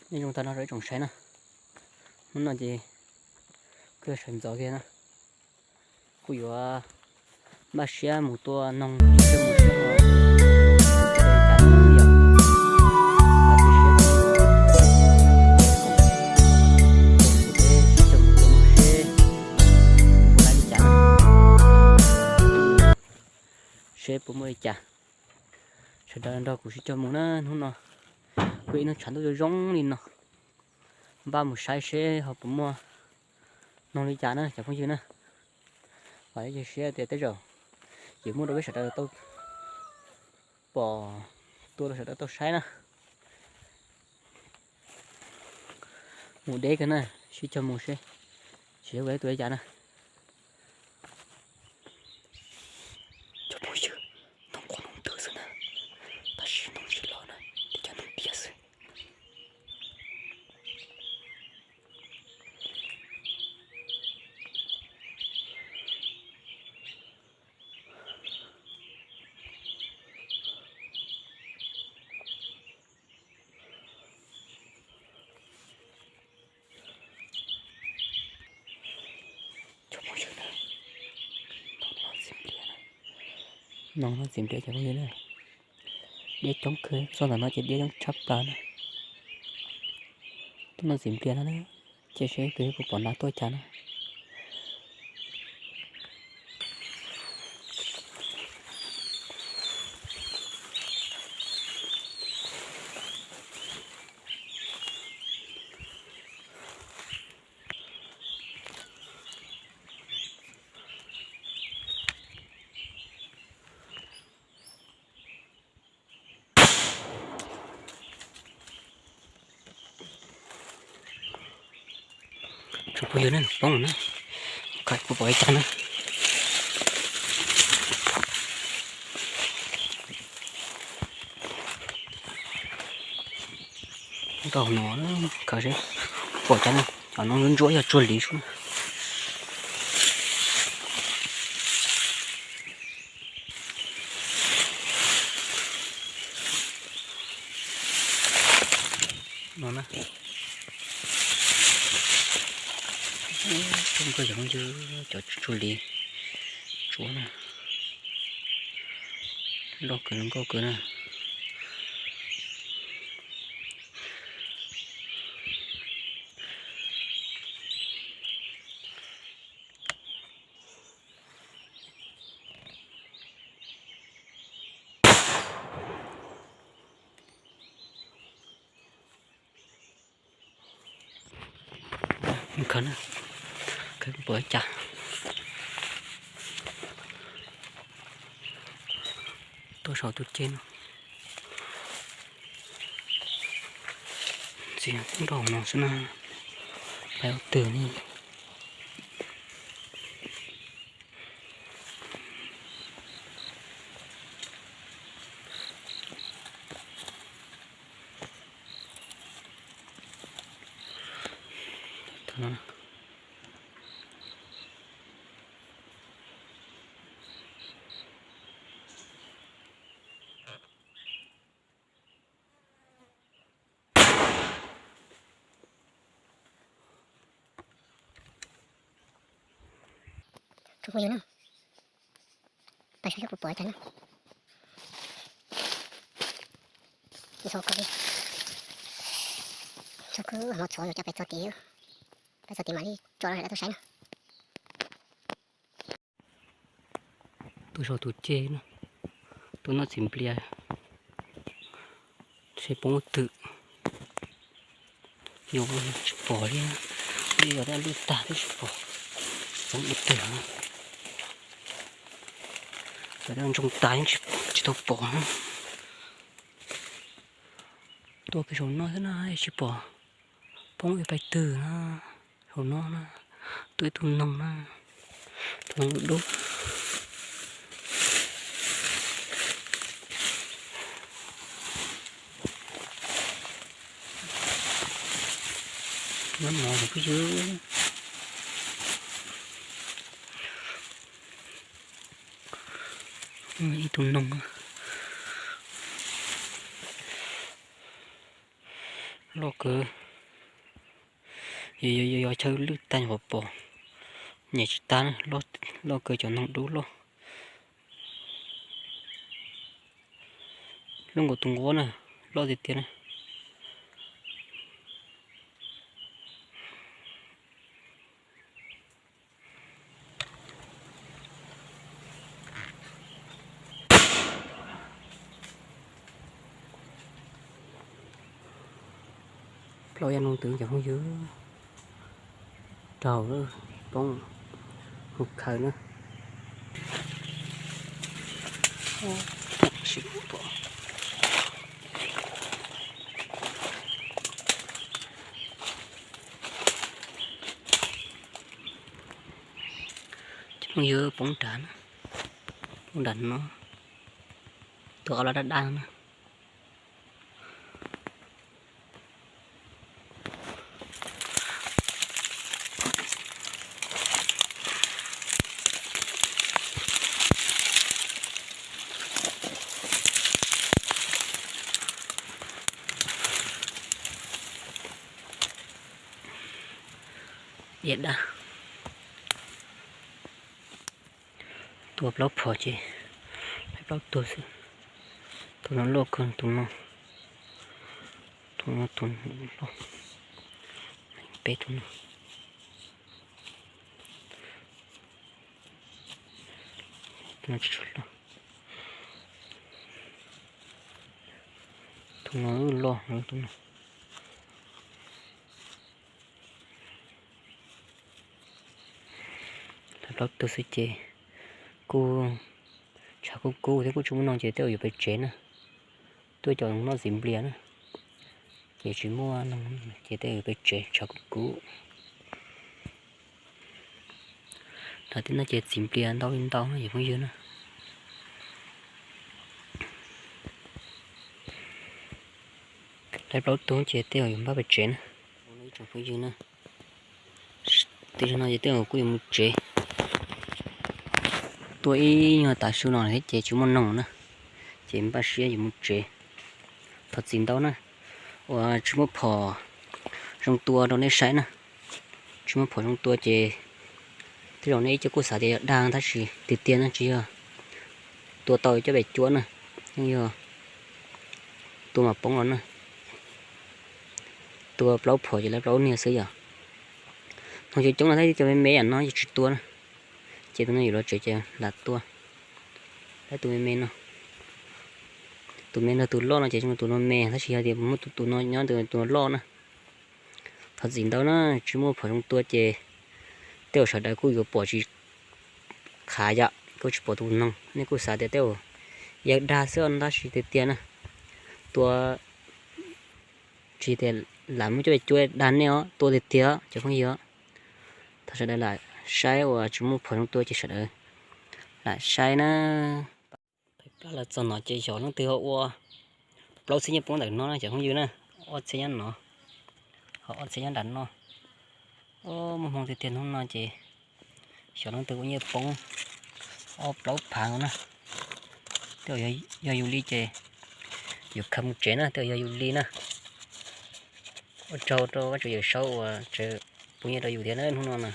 Nyob zoo tag nrho rau ib tsoom saib na, hnub no ces kuj yog sawv ntxov kiag na, kuj yuav npaj siab mus tua noog seb seb puas muaj li cas. Sawv daws nrog kuv sib cog mus na, hnub no kuj ib hnub tshav ntuj zoo zoo li no, npaj mus saib seb ho puas muaj noog li cas na cov phooj ywg na. Vam thiab cia siab tias tej zaum yuav muaj rau peb sawv daws tau pom, tua rau sawv daws tau saib na. Mus deb kawg na, sib cog mus seb tsis yog tua li cas na. Cov phooj ywg, noog qhuav noog twg xwb na, tab sis noog tsis loj na, tib cov noog tiag xwb. Noog noj txiv nplias cov phooj ywg na. Diab coob kawg, txog ntawm no ces diab coob tshaj plaws na. Tuaj noj txiv nplias no na, cia seb kuv puas pom nas tuaj cas na. Tsoom phooj ywg na, poob lawm na, kuv pom ib cag na. Nkaus no, khaws seb pom cas na, cov no ntsuab ntsuab yog tsuag li sub. No na, cov cov tsuag li tsuab na, loj kawg nkauj kawg na. Khaws na, khaws pom ib cag. Tuaj saum tus ceg no. Ntxiv nrau no xwb na, pais ua twg ne. Tsoom phooj ywg na, pais saib seb puas pom cas na. Ntxhov kawg li, ntxhov kawg, hmo txhov yuav coj pais txog tid, pais txog tid mam li tso rau sawv daws tau saib na. Tuaj saum tus ceg no, tuaj noj txiv nplias, seb poob ua twg. Yus tsis pom li, yus yog dab lub tag twb tsis pom poob ua twg. Cov dab ntsoog tas yeej tsis tau pom na. Tuaj kiag saum no xwb na, tsis pom poob ua pais twg na. Saum no na, tuaj ib tug noog na, tus noog dub dub. Nyob no phooj ywg, ib tug noog loj kawg. Yog, yog, yog chaw lwj tag nyuam qhuav pom, nyem tsis tag na, loj kawg cov noog dub loj. Loj nkaus tus nquab na, loj tiag tiag na. Plaub yam noog twg cov phooj ywg, raug poob mus khaws na. Cov phooj ywg, poob nrad, poob nram no, tus qab los daj daj na. Diam daj. Tua plaub phom ces plaub tug xwb. Tus no loj kawg, tus no, tus no, tus no loj, peb tus no. Tus no tsis tshua loj. Tus no loj, tus no. Plaub tug xwb ces kuj tshav kub kub thiab kuj tsis muaj noog ces tej zaum yuav pem tsev na. Tuaj cov noj txiv nplias na, ces tsis muaj noog ces tej zaum yuav pem tsev tshav kub kub. Nram tej no ces txiv nplias ntau li ntau no cov phooj ywg na. Lawv plaub tug ces tej zaum yuav npaj pem tsev na. Ib tsoom phooj ywg na, tej zaum no ces tej zaum kuj yuav mus tsev. Tuaj ib nyuag tav su no thiab ces tsis muaj noog na, ces npaj siab yuav mus tsev. Thov txim ntau na, uas tsis muaj phom zoo tua rau nej saib na. Tsis muaj phom zoo tua ces tej zaum nej ib co kuj xav tias yog dag tab sis tiag tiag na tsis yog. Tua tau coj pem cuab na, yeej yog tua mas poob los na. Tua plaub phom ces lawv plaub niag xwb yom. Noog coob coob no tab sis cov me me yam no ces tsis tua na. Ces tus no yuav los tsev ces lam tua. Lawv tus me me no, tus me nrog tus loj no ces tus no me, tab sis yog tias muaj tus, tus no nyob tus no loj na. Thov txim ntau na, tsis muaj phom zoo tua ces tej zaum sawv daws kuj yuav pom tsis qhav yom, kuj tsis pom tus noog, nej kuj xav tias tej zaum yog dag xwb tab sis tiag tiag na. Tua tsis tias lam muab coj pem cuab dag nej os, tua tiag tiag cov phooj ywg. Thov sawv daws lam saib uas tsis muaj phom zoo tua ces sawv daws lam saib na. Peb pab los txog no ces xyov leej twg ho ua plaub txhiab nyiaj poob ntawm no na cov phooj ywg na, ob txhiab nyob no, ho ob txhiab nyob nram no. Muaj hmoo tiag tiag hnub no ces xyov leej twg ua nyiaj poob ob plaub phav no na. Tej zaum yog yus li ces yus khaws mus tsev na, tej zaum yog yus li na. Ua tsaug rau Vajtswv Yawm Saub uas tseem pub nyiaj rau yus thiab na hnub no na.